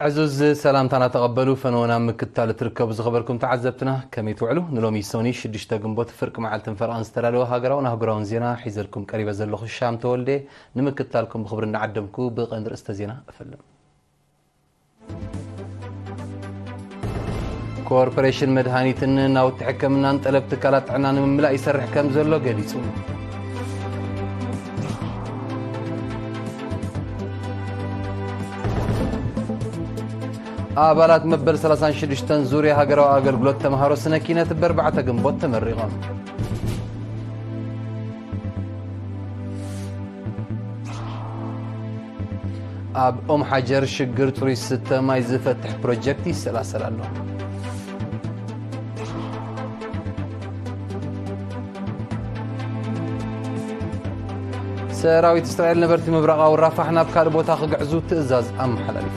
ዕዙዝ ሰላምታና ተቐበሉ። ፈነወና ምክታል እትርከቡ ዝኸበርኩም ተዓዘብትና፣ ከመይ ትውዕሉ? ንሎሚ ሰኒ ሽዱሽተ ግንቦት ፍርቂ መዓልትን ፈረቓን ዝተዳለወ ሃገራውን ኣህጉራውን ዜና ሒዘልኩም ቀሪበ ዘለኹ ሻም ተወልደ። ንምክታልኩም ብኽብሪ እናዓደምኩ ብቐንዲ ርእስተ ዜና እፈልም። ኮርፖሬሽን መድሃኒትን ናውቲ ሕክምናን ጠለብ ትካላት ጥዕና ንምምላእ ይሰርሕ ከም ዘሎ ገሊጹ። ኣባላት መበል ሰላሳን ሽዱሽተን ዙርያ ሃገራዊ ኣገልግሎት ተምሃሮ ስነ ኪነት ብኣርባዕተ ግንቦት ተመሪቖም። ኣብ ኦም ሓጀር ሽግር ጽሩይ ዝስተ ማይ ዝፈትሕ ፕሮጀክት ይሰላሰል ኣሎ። ሰራዊት እስራኤል ነበርቲ ምብራቓዊ ራፋሕ ናብ ካልእ ቦታ ክግዕዙ ትእዛዝ ኣመሓላሊፉ።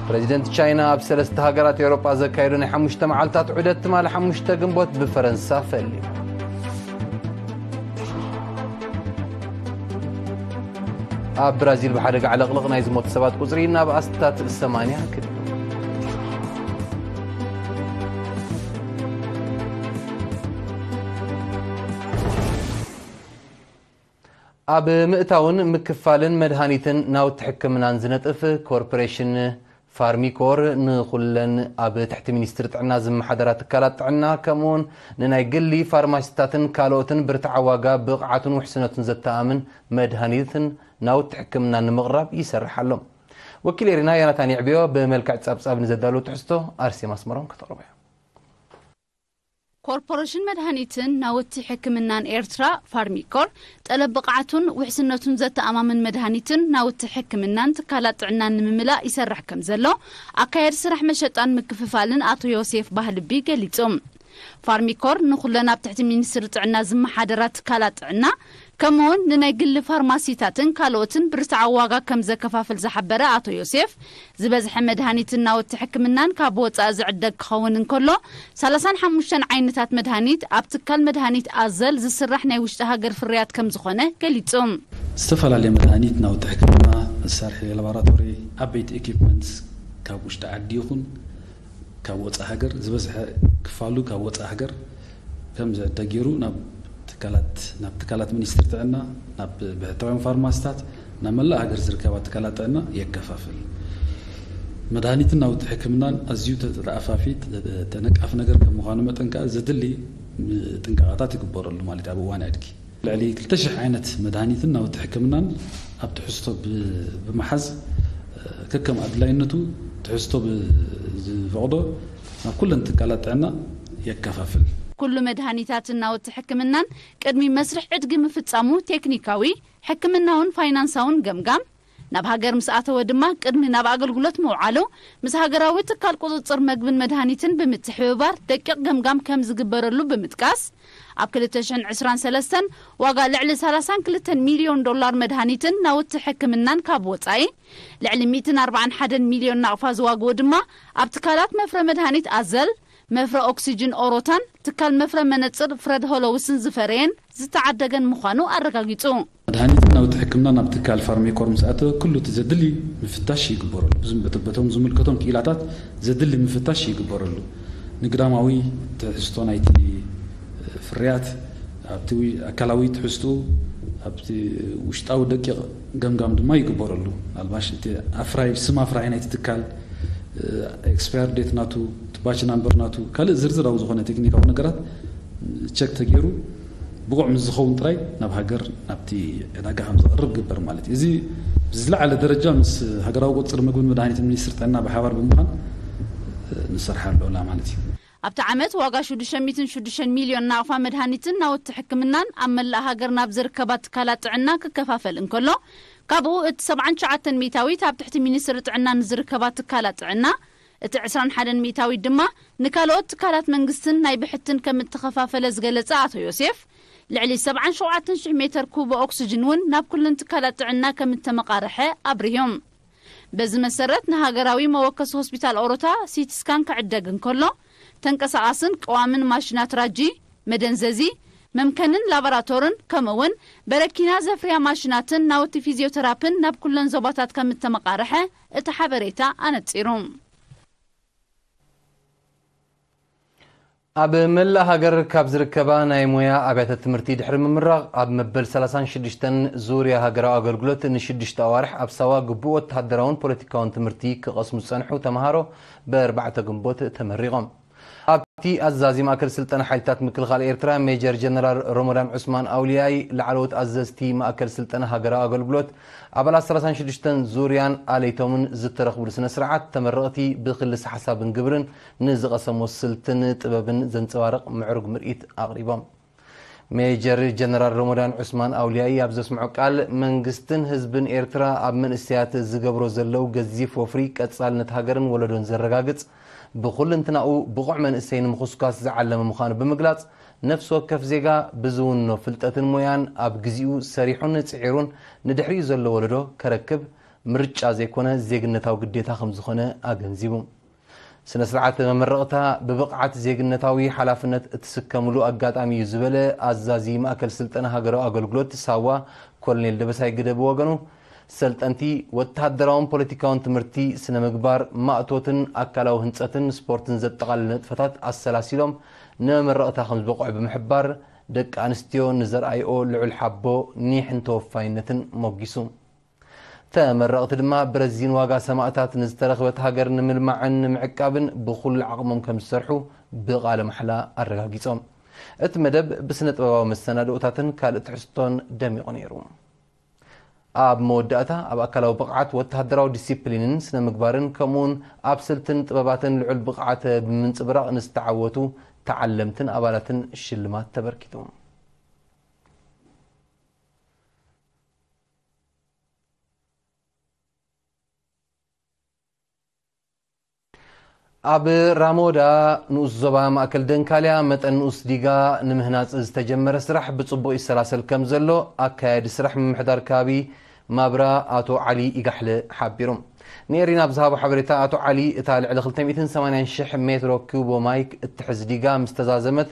ፕረዚደንት ቻይና ኣብ ሰለስተ ሃገራት ኤውሮጳ ዘካየዶ ናይ ሓሙሽተ መዓልታት ዑደት ትማሊ ሓሙሽተ ግንቦት ብፈረንሳ ፈሊሙ። ኣብ ብራዚል ብሓደጋ ዕለቕልቕ ናይ ዝሞቱ ሰባት ቁጽሪ ናብ ኣስታት ሰማንያ ክድሉ። ኣብ ምእታውን ምክፋልን መድሃኒትን ናውቲ ሕክምናን ዝነጥፍ ኮርፖሬሽን ፋርሚኮር ንኹለን ኣብ ትሕቲ ሚኒስትሪ ጥዕና ዝመሓደራ ትካላት ጥዕና ከምኡውን ንናይ ግሊ ፋርማሲታትን ካልኦትን ብርትዓ ዋጋ ብቕዓቱን ውሕስነቱን ዘተኣምን መድሃኒትን ናውቲ ሕክምናን ንምቕራብ ይሰርሕ ኣሎ። ወኪል ኤሪና ዮናታን ይዕብዮ ብመልክዕ ጸብጻብ ንዘዳሉ ትሕዝቶ ኣርሴማ ኣስመሮም ከተቕርቦ እያ። ኮርፖሬሽን መድሃኒትን ናውቲ ሕክምናን ኤርትራ ፋርሚኮር ጠለብ ብቕዓቱን ውሕስነቱን ዘተኣማምን መድሃኒትን ናውቲ ሕክምናን ትካላት ጥዕናን ንምምላእ ይሰርሕ ከም ዘሎ ኣካየዲ ስራሕ መሸጣን ምክፍፋልን ኣቶ ዮሴፍ ባህልቢ ገሊጹ። ፋርሚኮር ንኹለን ኣብ ትሕቲ ሚኒስትሪ ጥዕና ዝመሓደራ ትካላት ጥዕና ከምኡውን ንናይ ግሊ ፋርማሲታትን ካልኦትን ብርትዓዊ ዋጋ ከም ዘከፋፍል ዝሓበረ ኣቶ ዮሴፍ፣ ዝበዝሐ መድሃኒትን ናውቲ ሕክምናን ካብ ወጻኢ ዝዕደግ ክኸውን እንከሎ፣ ሰላሳን ሓሙሽተን ዓይነታት መድሃኒት ኣብ ትካል መድሃኒት ኣዘል ዝስራሕ ናይ ውሽጢ ሃገር ፍርያት ከም ዝኾነ ገሊጹ። ዝተፈላለየ መድሃኒት፣ ናውቲ ሕክምና፣ መሳርሒ ላቦራቶሪ፣ ዓበይቲ ኢኩፕመንትስ ካብ ውሽጢ ዓዲ ይኹን ካብ ወጻኢ ሃገር፣ ዝበዝሐ ክፋሉ ካብ ወጻኢ ሃገር ከም ዝዕደግ ገይሩ ናብ ትካላት፣ ናብ ትካላት ሚኒስትሪ ጥዕና፣ ናብ ብሕታውያን ፋርማሲታት፣ ናብ መላእ ሃገር ዝርከባ ትካላት ጥዕና የከፋፍል። መድሃኒትን ናውቲ ሕክምናን ኣዝዩ ተተኣፋፊ፣ ተነቃፊ ነገር ከም ምዃኑ መጠን ከኣ ዘድሊ ጥንቃቐታት ይግበረሉ ማለት እዩ ኣብ እዋን ዕድጊ። ልዕሊ ክልተ ሽሕ ዓይነት መድሃኒትን ናውቲ ሕክምናን ኣብ ትሕዝቶ ብ-፣ ብምሓዝ፣ ከከም ኣድላይነቱ ትሕዝቶ ብ-፣ ዝፈቕዶ ናብ ኩለን ትካላት ጥዕና የከፋፍል። ኩሉ መድሃኒታትን ናውቲ ሕክምናን ቅድሚ መስርሕ ዕድጊ ምፍጻሙ ቴክኒካዊ፣ ሕክምናውን ፋይናንሳውን ገምጋም፣ ናብ ሃገር ምስ ኣተወ ድማ ቅድሚ ናብ ኣገልግሎት ምውዓሉ ምስ ሃገራዊ ትካል ቁጽጽር መግብን መድሃኒትን ብምትሕብባር ደቂቕ ገምጋም ከም ዝግበረሉ ብምጥቃስ፣ ኣብ ክልተ ሽሕን ዕስራን ሰለስተን ዋጋ ልዕሊ ሰላሳን ክልተን ሚልዮን ዶላር መድሃኒትን ናውቲ ሕክምናን ካብ ወጻኢ፣ ልዕሊ ሚእትን ኣርባዓን ሓደን ሚልዮን ናቕፋ ዝዋግኡ ድማ ኣብ ትካላት መፍረ መድሃኒት ኣዘል፣ መፍረ ኦክሲጅን ኦሮታን ትካል መፍረ መነጽር ፍረድ ሆሎውስን ዝፈረየን ዝተዓደገን ምዃኑ ኣረጋጊጹ። መድሃኒትን ናውቲ ሕክምና ናብ ትካል ፋርሜኮር ምስ ኣተወ ኩሉ እቲ ዘድሊ ምፍታሽ ይግበረሉ። ብዝም-፣ በተ-፣ በቶም ዝምልከቶም ክኢላታት ዘድሊ ምፍታሽ ይግበረሉ። ንግዳማዊ ትሕዝቶ ናይቲ ፍርያት ኣብቲ ዊ-፣ ኣካላዊ ትሕዝትኡ ኣብቲ ውሽጣዊ ደቂቕ ገምጋም ድማ ይግበረሉ። ኣልባሽ እቲ ኣፍራይ፣ ስም ኣፍራይ ናይቲ ትካል፣ ኤክስፓየር ዴት ናቱ፣ እቲ ባች ናምበር ናቱ፣ ካልእ ዝርዝራዊ ዝኾነ ቴክኒካዊ ነገራት ቸክ ተገይሩ ብቑዕ ምስ ዝኸውን ጥራይ ናብ ሃገር፣ ናብቲ ዕዳጋ ከም ዝቐርብ ግበር ማለት እዩ። እዚ ብዝለዓለ ደረጃ ምስ ሃገራዊ ቁጽሪ ምግብን መድሃኒትን ሚኒስትሪ ጥዕና ብሓባር ብምዃን ንሰርሓሉ ኣላ ማለት እዩ። ኣብቲ ዓመት ዋጋ ሽዱሽተ ሚእትን ሽዱሽተን ሚልዮን ናቕፋ መድሃኒትን ናውቲ ሕክምናን ኣብ መላእ ሃገር ናብ ዝርከባ ትካላት ጥዕና ክከፋፈል እንከሎ፣ ካብኡ እቲ ሰብዓን ትሽዓተን ሚእታዊት ኣብ ትሕቲ ሚኒስትሪ ጥዕና ንዝርከባ ትካላት ጥዕና፣ እቲ ዕስራን ሓደን ሚእታዊት ድማ ንካልኦት ትካላት መንግስትን ናይ ብሕትን ከም እተኸፋፈለ ዝገለጸ ኣቶ ዮሴፍ፣ ልዕሊ ሰብዓን ሸውዓተን ሽሕ ሜተር ኩብ ኦክስጅን እውን ናብ ኩለን ትካላት ጥዕና ከም እተመቓርሐ ኣብሪሁ። በዚ መሰረት ንሃገራዊ መወከሲ ሆስፒታል ኦሮታ ሲቲ ስካን ክዕደግ እንከሎ፣ ተንቀሳቓስን ቀዋምን ማሽናት ራጂ፣ መደንዘዚ፣ መምከንን ላቦራቶርን ከምኡ'ውን በረኪና ዘፍርያ ማሽናትን ናውቲ ፊዚዮተራፕን ናብ ኩለን ዞባታት ከም እተመቓርሐ እቲ ሓበሬታ ኣነጺሩ። ኣብ መላእ ሃገር ካብ ዝርከባ ናይ ሞያ ኣብያተ ትምህርቲ ድሕሪ ምምራቕ ኣብ መበል ሰላሳን ሽዱሽተን ዙርያ ሃገራዊ ኣገልግሎት ንሽዱሽተ ኣዋርሕ ኣብ ሳዋ ግቡእ ወተሃደራውን ፖለቲካውን ትምህርቲ ክቐስሙ ዝጸንሑ ተምሃሮ ብኣርባዕተ ግንቦት ተመሪቖም። ኣብቲ ኣዛዚ ማእከል ስልጠና ሓይልታት ምክልኻል ኤርትራ ሜጀር ጀነራል ሮሞዳን ዑስማን ኣውልያይ፣ ላዕለዎት ኣዘዝቲ ማእከል ስልጠና ሃገራዊ ኣገልግሎት፣ ኣባላት ሰላሳን ሽዱሽተን ዙርያን ኣለይቶምን ዝተረኽብሉ ስነ ስርዓት፣ ተመረቕቲ ብክልስ ሓሳብን ግብርን ንዝቐሰሞ ስልትን ጥበብን ዘንጸባርቕ ምዕሩግ ምርኢት ኣቕሪቦም። ሜጀር ጀነራል ሮሞዳን ዑስማን ኣውልያይ ኣብ ዘስምዖ ቃል፣ መንግስትን ህዝብን ኤርትራ ኣብ መንእሰያት ዝገብሮ ዘለዉ ገዚፍ ወፍሪ ቀጻልነት ሃገርን ወለዶን ዘረጋግጽ፣ ብኹልንትናኡ ብቑዕ መንእሰይ ንምኹስኳስ ዝዓለመ ምዃኑ ብምግላጽ፣ ነፍሲ ወከፍ ዜጋ ብዝውንኖ ፍልጠትን ሞያን ኣብ ግዚኡ ሰሪሑን ጽዒሩን ንድሕሪኡ ዘሎ ወለዶ ከረክብ ምርጫ ዘይኮነ ዜግነታዊ ግዴታ ከም ዝኾነ ኣገንዚቡ። ስነ ስርዓት መመረቕታ ብብቕዓት ዜግነታዊ ሓላፍነት እትስከምሉ ኣጋጣሚ እዩ ዝበለ ኣዛዚ ማእከል ስልጠና ሃገራዊ ኣገልግሎት ሳዋ ኮሎኔል ደበሳይ ግደ ብወገኑ፣ ሰልጠንቲ ወተሃደራውን ፖለቲካውን ትምህርቲ፣ ስነ ምግባር፣ ማእቶትን ኣካላዊ ህንጸትን ስፖርትን ዘጠቓልል ንጥፈታት ኣሰላሲሎም ንመመረቕታ ከም ዝበቕዑ ብምሕባር፣ ደቂ ኣንስትዮ ንዘርኣይኦ ልዑል ሓቦ፣ ኒሕን ተወፋይነትን ሞጊሱ። ተመረቕቲ ድማ ብረዚን ዋጋ ሰማእታት ንዝተረኽበት ሃገር ንምልማዕን ንምዕቃብን ብኹሉ ዓቕሞም ከም ዝሰርሑ ብቓለ ማሕላ ኣረጋጊጾም። እቲ መደብ ብስነ ጥበባዊ መሰናድኦታትን ካልእ ትሕዝቶን ደሚቑ ነይሩ። ኣብ መወዳእታ፣ ኣብ ኣካላዊ ብቕዓት፣ ወተሃደራዊ ዲሲፕሊንን ስነ ምግባርን፣ ከምኡውን ኣብ ስልትን ጥበባትን ልዑል ብቕዓት ብምንጽብራቕ ንዝተዓወቱ ተዓለምትን ኣባላትን ሽልማት ተበርኪቱ። ኣብ ራሞዳ ንኡስ ዞባ ማእከል ደንካልያ መጠን ንኡስ ዲጋ ንምህናጽ ዝተጀመረ ስራሕ ብጽቡቕ ይሰላሰል ከም ዘሎ ኣካያዲ ስራሕ ምምሕዳር ከባቢ ማብራ ኣቶ ዓሊ ኢጋሕለ ሓቢሩ። ንኤሪና ብዝሃቦ ሓበሬታ ኣቶ ዓሊ፣ እታ ልዕሊ ክልተ ሚእትን ሰማንያን ሽሕ ሜትሮ ኪዩቦ ማይ እትሕዝ ዲጋ ምስ ተዛዘመት፣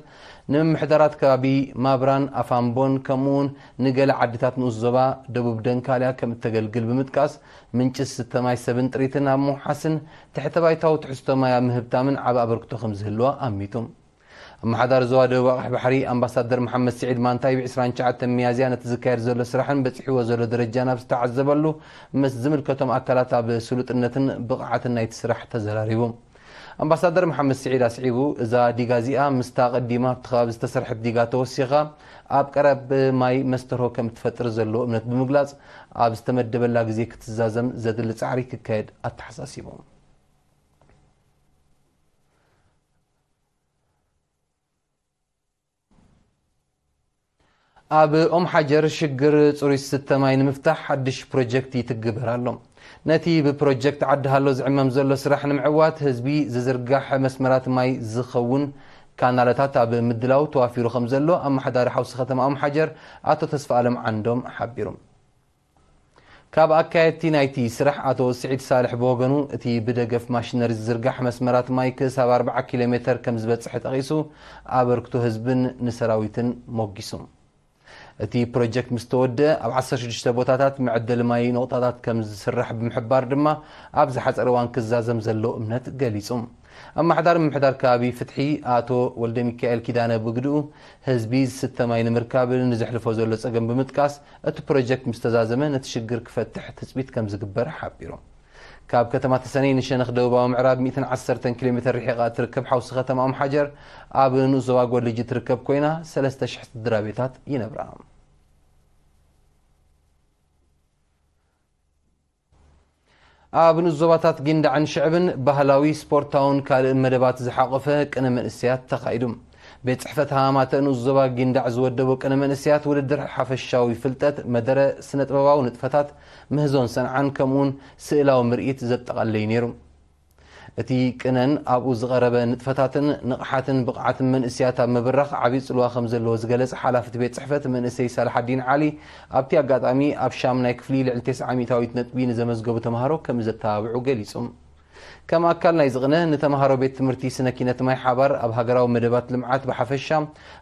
ንምምሕዳራት ከባቢ ማብራን ኣፋምቦን ከምኡውን ንገለ ዓድታት ንኡስ ዞባ ደቡብ ደንካልያ ከም እተገልግል ብምጥቃስ፣ ምንጪ ዝስተ ማይ ሰብን ጥሪትን ኣብ ምውሓስን ትሕተ ባይታዊ ትሕዝቶ ማይ ኣብ ምህብታምን ዓቢ ኣበርክቶ ከም ዝህልዋ ኣሚቱ። ኣመሓዳሪ ዞባ ደቡብ ኣቕሕ ባሕሪ ኣምባሳደር መሓመድ ስዒድ ማንታይ፣ ብ ዕስራን ትሽዓተን ሚያዝያ ነቲ ዝካየድ ዘሎ ስራሕን በጺሕዎ ዘሎ ደረጃን ኣብ ዝተዓዘበሉ፣ ምስ ዝምልከቶም ኣካላት ኣብ ስሉጥነትን ብቕዓትን ናይቲ ስራሕ ተዘራሪቡ። ኣምባሳደር መሓመድ ስዒድ ኣስዒቡ፣ እዛ ዲጋ እዚኣ ምስታ ቀዲማ ኣብቲ ከባቢ ዝተሰርሐት ዲጋ ተወሲኻ ኣብ ቀረብ ማይ መስተርሆ ከም እትፈጥር ዘለዎ እምነት ብምግላጽ፣ ኣብ ዝተመደበላ ግዜ ክትዛዘም ዘድሊ ጻዕሪ ክካየድ ኣተሓሳሲቡ። ኣብ ኦም ሓጀር ሽግር ጽሩይ ዝስተ ማይ ንምፍታሕ ሓድሽ ፕሮጀክት ይትግበር ኣሎ። ነቲ ብፕሮጀክት ዓዲ ሃሎ ዝዕመም ዘሎ ስራሕ ንምዕዋት፣ ህዝቢ ዝዝርጋሕ መስመራት ማይ ዝኸውን ካናለታት ኣብ ምድላው ተዋፊሩ ከም ዘሎ ኣመሓዳሪ ሓውሲ ከተማ ኦም ሓጀር ኣቶ ተስፋ ኣለም ዓንዶም ሓቢሩ። ካብ ኣካየድቲ ናይቲ ስራሕ ኣቶ ስዒድ ሳልሕ ብወገኑ፣ እቲ ብደገፍ ማሽነሪ ዝዝርጋሕ መስመራት ማይ ክሳብ ኣርብዓ ኪሎ ሜተር ከም ዝበጽሐ ጠቒሱ፣ ኣበርክቶ ህዝብን ንሰራዊትን ሞጊሱ። እቲ ፕሮጀክት ምስ ተወደአ፣ ኣብ ዓሰርተ ሽዱሽተ ቦታታት መዐደሊ ማይ ነቑጣታት ከም ዝስራሕ ብምሕባር ድማ፣ ኣብ ዝሓጸረ እዋን ክዛዘም ዘለዎ እምነት ገሊጹ። ኣመሓዳሪ ምምሕዳር ከባቢ ፍትሒ ኣቶ ወልደ ሚካኤል ኪዳነ ብግድኡ፣ ህዝቢ ዝስተ ማይ ንምርካብ ንዘሕልፎ ዘሎ ጸገም ብምጥቃስ፣ እቲ ፕሮጀክት ምስ ተዛዘመ ነቲ ሽግር ክፈትሕ ትጽቢት ከም ዝግበር ሓቢሩ። ካብ ከተማ ተሰነይ ንሸነኽ ደቡባዊ ምዕራብ ሚእትን ዓሰርተን ኪሎ ሜተር ርሒቓ እትርከብ ሓውሲ ከተማ ኦም ሓጀር፣ ኣብ ንኡስ ዞባ ጎልጅ እትርከብ ኮይና፣ ሰለስተ ሽሕ ስድራ ቤታት ይነብራ። ኣብ ንኡስ ዞባታት ጊንዳዕን ሽዕብን ባህላዊ፣ ስፖርታውን ካልእ መደባት ዝሓቖፈ ቅነ መንእሰያት ተኻይዱ። ቤት ጽሕፈት ሃማማተ ንኡስ ዞባ ጊንዳዕ ዝወደቦ ቅነ መንእሰያት ውድድር ሓፈሻዊ ፍልጠት፣ መደረ፣ ስነ ጥበባዊ ንጥፈታት፣ ምህዞን ሰንዓን ከምኡውን ስእላዊ ምርኢት ዘጠቓለዩ ነይሩ። እቲ ቅነን ኣብኡ ዝቐረበ ንጥፈታትን ንቕሓትን ብቕዓትን መንእሰያት ኣብ ምብራኽ ዓብዪ ጽልዋ ከም ዘለዎ ዝገለጸ ሓላፊ እቲ ቤት ጽሕፈት መንእሰይ ሳልሓዲን ዓሊ፣ ኣብቲ ኣጋጣሚ ኣብ ሻምናይ ክፍሊ ልዕሊ ተስዓ ሚእታዊት ነጥቢ ንዘመዝገቡ ተምሃሮ ከም ዘተባብዑ ገሊጹ። ከም ኣካል ናይዚ ቅነ፣ ንተምሃሮ ቤት ትምህርቲ ስነ ኪነት ማይ ሓባር ኣብ ሃገራዊ መደባት ልምዓት ብሓፈሻ፣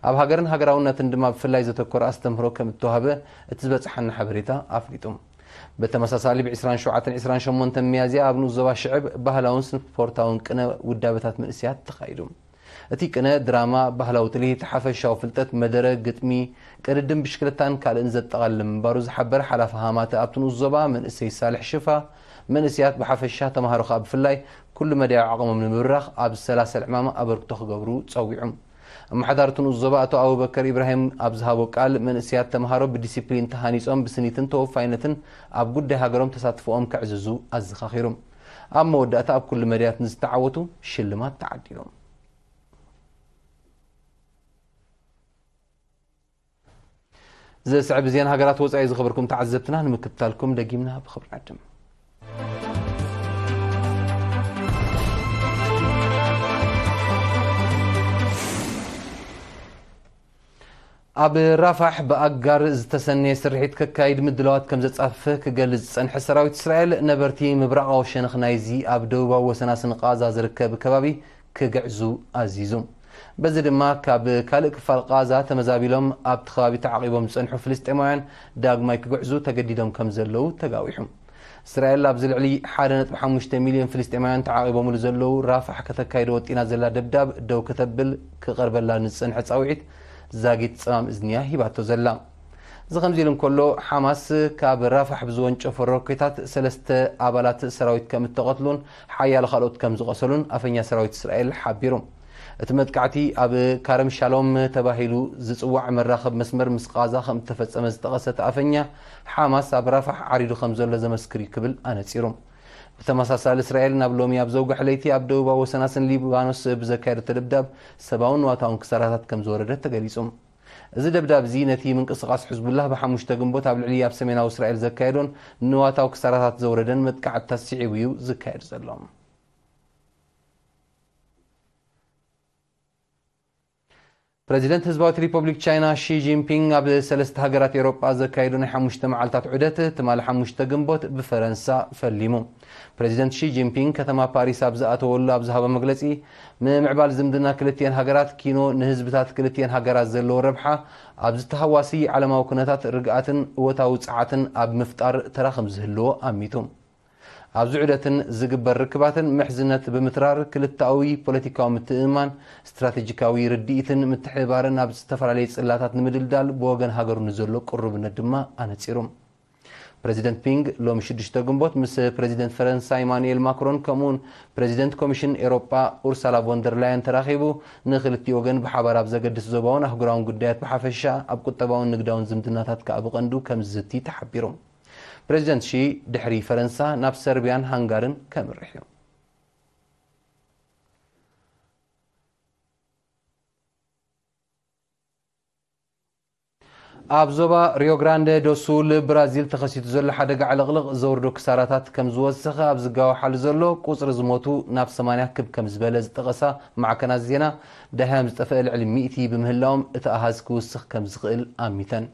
ኣብ ሃገርን ሃገራውነትን ድማ ብፍላይ ዘተኮረ ኣስተምህሮ ከም እተዋህበ እቲ ዝበጽሓና ሓበሬታ ኣፍሊጡ። ብተመሳሳሊ፣ ብ ዕስራን ሸውዓተን ዕስራን ሸሞንተን ሚያዝያ ኣብ ንኡስ ዞባ ሽዕብ ባህላውን ስፖርታውን ቅነ ውዳበታት መንእሰያት ተኻይዱ። እቲ ቅነ ድራማ፣ ባህላዊ ትልሂት፣ ሓፈሻዊ ፍልጠት፣ መደረ፣ ግጥሚ፣ ቅድድም ብሽክለታን ካልእን ዘጠቓልል ምንባሩ ዝሓበረ ሓላፊ ሃማተ ኣብቲ ንኡስ ዞባ መንእሰይ ሳልሕ ሽፋ፣ መንእሰያት ብሓፈሻ፣ ተምሃሮ ከኣ ብፍላይ፣ ኩሉ መዳያዊ ዓቕሞም ንምብራኽ ኣብ ዝሰላሰል ዕማም ኣበርክቶ ክገብሩ ጸዊዑ። ኣመሓዳሪ እቲ ንኡስ ዞባ ኣቶ ኣቡበከር ኢብራሂም ኣብ ዝሃቦ ቃል፣ መንእሰያት ተምሃሮ ብዲሲፕሊን ተሃኒጾም ብስኒትን ተወፋይነትን ኣብ ጉዳይ ሃገሮም ተሳትፎኦም ከዕዝዙ ኣዘኻኺሩ። ኣብ መወዳእታ ኣብ ኩሉ መዳያት ንዝተዓወቱ ሽልማት ተዓዲሎም። ዘስዕብ ዜና ሃገራት ወጻኢ ዝኸበርኩም ተዓዘብትና ንምክትታልኩም ደጊምና ብኽብሪ ንዕድም። ኣብ ራፋሕ ብኣጋር ዝተሰነየ ስርሒት ከካይድ ምድላዋት ከም ዘጻፈፈ ክገልጽ ዝጸንሐ ሰራዊት እስራኤል፣ ነበርቲ ምብራቓዊ ሸነኽ ናይዚ ኣብ ደቡባዊ ወሰናስን ቓዛ ዝርከብ ከባቢ ክግዕዙ ኣዚዙ። በዚ ድማ ካብ ካልእ ክፋል ቓዛ ተመዛቢሎም ኣብቲ ከባቢ ተዓቒቦም ዝጸንሑ ፍልስጤማውያን ዳግማይ ክግዕዙ ተገዲዶም ከም ዘለዉ ተጋዊሑ። እስራኤል ኣብዚ ልዕሊ ሓደ ነጥቢ ሓሙሽተ ሚልዮን ፍልስጤማውያን ተዓቒቦምሉ ዘለዉ ራፋሕ ከተካይዶ ወጢና ዘላ ደብዳብ ደው ከተብል ክቐርበላ ንዝጸንሐ ጻውዒት ዛጊት ጸማም እዝንያ ሂባቶ ዘላ። እዚ ከምዚ ኢሉ እንከሎ፣ ሓማስ ካብ ራፋሕ ብዝወንጨፎ ሮኬታት ሰለስተ ኣባላት ሰራዊት ከም እተቐትሉን ሓያሎ ካልኦት ከም ዝቖሰሉን ኣፈኛ ሰራዊት እስራኤል ሓቢሩ። እቲ መጥቃዕቲ ኣብ ካረም ሻሎም ተባሂሉ ዝጽዋዕ መራኸብ መስመር ምስ ቓዛ ከም እተፈጸመ ዝጠቐሰ እቲ ኣፈኛ፣ ሓማስ ኣብ ራፋሕ ዓሪዱ ከም ዘሎ ዘመስክር እዩ ክብል ኣነጺሩ። ብተመሳሳሊ፣ እስራኤል ናብ ሎሚ ኣብ ዘውግሐ ለይቲ ኣብ ደቡባዊ ወሰናስን ሊባኖስ ብዘካየደቶ ደብዳብ ሰብኣውን ንዋታውን ክሳራታት ከም ዝወረደ ተገሊጹ። እዚ ደብዳብ እዚ ነቲ ምንቅስቓስ ሕዝቡላህ ብ ሓሙሽተ ግንቦት ኣብ ልዕሊ ኣብ ሰሜናዊ እስራኤል ዘካየዶን ንዋታዊ ክሳራታት ዘውረደን መጥቃዕትታት ስዒቡ እዩ ዝካየድ ዘሎ። ፕረዚደንት ህዝባዊት ሪፐብሊክ ቻይና ሺ ጂንፒንግ ኣብ ሰለስተ ሃገራት ኤውሮጳ ዘካየዶ ናይ ሓሙሽተ መዓልታት ዑደት ትማሊ ሓሙሽተ ግንቦት ብፈረንሳ ፈሊሙ። ፕረዚደንት ሺ ጂንፒንግ ከተማ ፓሪስ ኣብ ዝኣተወሉ ኣብ ዝሃቦ መግለጺ፣ ምምዕባል ዝምድና ክልቲኤን ሃገራት ኪኖ ንህዝብታት ክልቲኤን ሃገራት ዘለዎ ረብሓ፣ ኣብ ዝተሃዋሲ ዓለማዊ ኩነታት ርግኣትን እወታዊ ጸዓትን ኣብ ምፍጣር ተራ ከም ዝህልዎ ኣሚቱ። ኣብዚ ዑደትን ዝግበር ርክባትን ምሕዝነት ብምትራር ክልተኣዊ ፖለቲካዊ ምትእምማን፣ ስትራቴጂካዊ ርድኢትን ምትሕብባርን ኣብ ዝተፈላለዩ ጽላታት ንምድልዳል ብወገን ሃገሩ ንዘሎ ቅሩብነት ድማ ኣነጺሩ። ፕረዚደንት ፒንግ ሎሚ ሽዱሽተ ግንቦት ምስ ፕረዚደንት ፈረንሳ ኢማኑኤል ማክሮን ከምኡውን ፕረዚደንት ኮሚሽን ኤሮጳ ኡርሳላ ቮንደር ላየን ተራኺቡ ንክልቲኡ ወገን ብሓባር ኣብ ዘገድስ ዞባውን ኣህጉራውን ጉዳያት ብሓፈሻ ኣብ ቁጠባውን ንግዳውን ዝምድናታት ከኣ ብቐንዱ ከም ዝዝቲ ተሓቢሩ። ፕረዚደንት ሺ ድሕሪ ፈረንሳ ናብ ሰርቢያን ሃንጋርን ከምርሕ እዩ። ኣብ ዞባ ሪዮ ግራንደ ዶ ሱል ብራዚል ተኸሲቱ ዘሎ ሓደጋ ዕልቕልቕ ዘውርዶ ክሳራታት ከም ዝወሰኸ ኣብ ዝጋወሓሉ ዘሎ ቁጽሪ ዝሞቱ ናብ ሰማንያ ክብ ከም ዝበለ ዝጠቐሳ ማዕከናት ዜና፣ ደሃዮም ዝጠፍአ ልዕሊ ሚእቲ ብምህላዎም እቲ ኣሃዝ ክውስኽ ከም ዝኽእል ኣሚተን።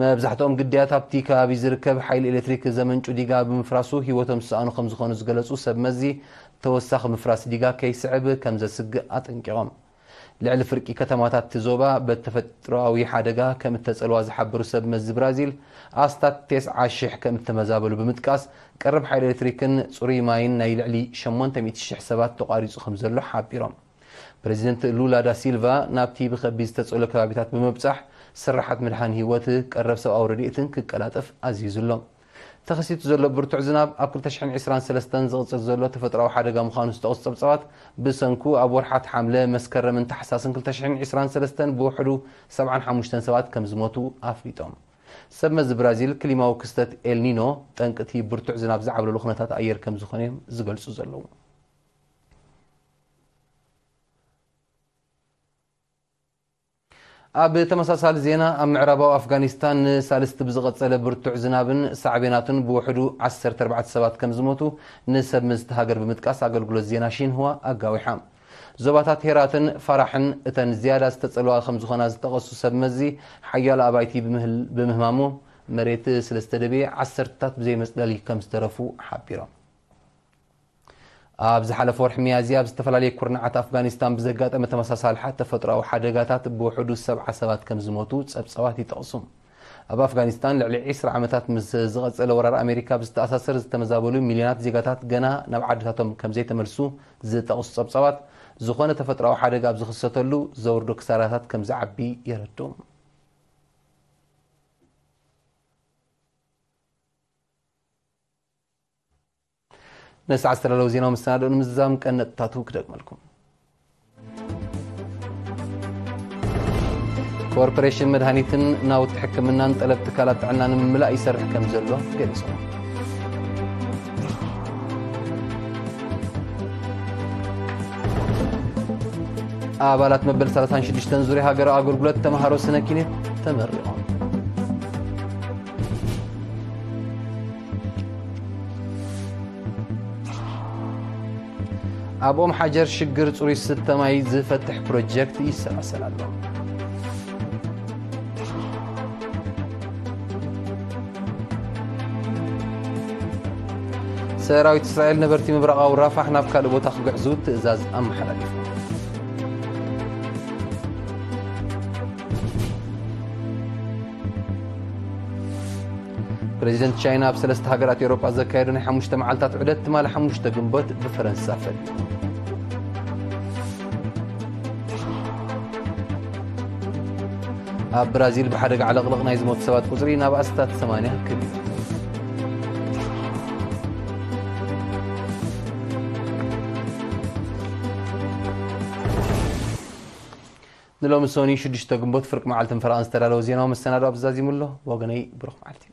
መብዛሕትኦም ግዳያት ኣብቲ ከባቢ ዝርከብ ሓይሊ ኤሌክትሪክ ዘመንጩ ዲጋ ብምፍራሱ ህይወቶም ዝሰኣኑ ከም ዝኾኑ ዝገለጹ ሰብ መዚ፣ ተወሳኺ ምፍራስ ዲጋ ከይስዕብ ከም ዘስግእ ኣጠንቂቖም። ልዕሊ ፍርቂ ከተማታት እቲ ዞባ በቲ ተፈጥሮኣዊ ሓደጋ ከም እተጸልዋ ዝሓበሩ ሰብ መዚ ብራዚል፣ ኣስታት ተስዓ ሽሕ ከም እተመዛበሉ ብምጥቃስ፣ ቀረብ ሓይሊ ኤሌክትሪክን ጽሩይ ማይን ናይ ልዕሊ ሸሞንተ ሚእቲ ሽሕ ሰባት ተቋሪጹ ከም ዘሎ ሓቢሮም። ፕረዚደንት ሉላ ዳ ሲልቫ ናብቲ ብኸቢድ ዝተጸሎ ከባቢታት ብምብጻሕ፣ ስርሓት ምድሓን ህይወት፣ ቀረብ ሰብኣዊ ረድኤትን ክቀላጠፍ ኣዚዙ ኣሎ። ተኸሲቱ ዘሎ ብርቱዕ ዝናብ ኣብ ክልተ ሽሕን ዕስራን ሰለስተን ዝቕጽል ዘሎ ተፈጥሮኣዊ ሓደጋ ምዃኑ ዝጠቕሱ ጸብጻባት፣ ብሰንኩ ኣብ ወርሓት ሓምለ፣ መስከረምን ታሕሳስን ክልተ ሽሕን ዕስራን ሰለስተን ብውሕዱ ሰብዓን ሓሙሽተን ሰባት ከም ዝሞቱ ኣፍሊጦም። ሰብ መዚ ብራዚል፣ ክሊማዊ ክስተት ኤልኒኖ ጠንቂ እቲ ብርቱዕ ዝናብ ዝዓብለሉ ኩነታት ኣየር ከም ዝኾነ እዮም ዝገልጹ ዘለዉ። ኣብ ተመሳሳሊ ዜና፣ ኣብ ምዕራባዊ ኣፍጋኒስታን ንሳልስቲ ብዝቐጸለ ብርቱዕ ዝናብን ሳዕቤናቱን ብውሕዱ ዓሰርተ ኣርባዕተ ሰባት ከም ዝሞቱ ንሰብ መዚ እቲ ሃገር ብምጥቃስ ኣገልግሎት ዜና ሺንሁዋ ኣጋዊሓ። ዞባታት ሄራትን ፋራሕን እተን ዝያዳ ዝተጸልዋ ከም ዝኾና ዝጠቐሱ ሰብ መዚ፣ ሓያሎ ኣባይቲ ብምህል-፣ ብምህማሙ መሬት ስለ ዝተደብየ ዓሰርተታት ብዘይ መጽለሊ ከም ዝተረፉ ሓቢሮም። ኣብ ዝሓለፈ ወርሒ ሚያዝያ ኣብ ዝተፈላለየ ኩርናዓት ኣፍጋኒስታን ብዘጋጠመ ተመሳሳሊ ሓ-፣ ተፈጥሮኣዊ ሓደጋታት ብውሕዱ ሰብዓ ሰባት ከም ዝሞቱ ጸብጻባት ይጠቕሱ። ኣብ ኣፍጋኒስታን ልዕሊ ዕስራ ዓመታት ምስ ዝቐጸለ ወራር ኣሜሪካ ብዝተኣሳሰር ዝተመዛበሉ ሚልዮናት ዜጋታት ገና ናብ ዓድታቶም ከም ዘይተመልሱ ዝጠቕሱ ጸብጻባት፣ ዝኾነ ተፈጥሮኣዊ ሓደጋ ኣብ ዝኽሰተሉ ዘውርዶ ክሳራታት ከም ዝዓቢ የረድኡ። ነሰዓት ዝተዳለዉ ዜናዊ መሰናድኦ ንምዝዛም ቀንዲ ነጥብታቱ ክደግመልኩም። ኮርፖሬሽን መድሃኒትን ናውቲ ሕክምናን ጠለብ ትካላት ጥዕና ንምምላእ ይሰርሕ ከም ዘሎ ገሊጹ። ኣባላት መበል ሰላሳን ሽዱሽተን ዙርያ ሃገራዊ ኣገልግሎት ተምሃሮ ስነ ኪነት ተመሪቖም። ኣብ ኦም ሓጀር ሽግር ጽሩይ ዝስተ ማይ ዝፈትሕ ፕሮጀክት ይሰላሰል ኣሎ። ሰራዊት እስራኤል ነበርቲ ምብራቓዊ ራፋሕ ናብ ካልእ ቦታ ክግዕዙ ትእዛዝ ኣመሓላሊፉ። ፕረዚደንት ቻይና ኣብ ሰለስተ ሃገራት ኤውሮጳ ዘካየዶ ናይ ሓሙሽተ መዓልታት ዑደት ትማሊ ሓሙሽተ ግንቦት ብፈረንሳ ፈሊሙ። ኣብ ብራዚል ብሓደጋ ዓለቕለቕ ናይ ዝሞቱ ሰባት ቁጽሪ ናብ ኣስታት ሰማንያ ክብ። ንሎሚ ሰኑይ ሽዱሽተ ግንቦት ፍርቂ መዓልትን ፈረቓን ዝተዳለወ ዜናዊ መሰናዶ ኣብ ዛዚሙ ኣሎ። ወገነይ ብሩኽ መዓልቲ።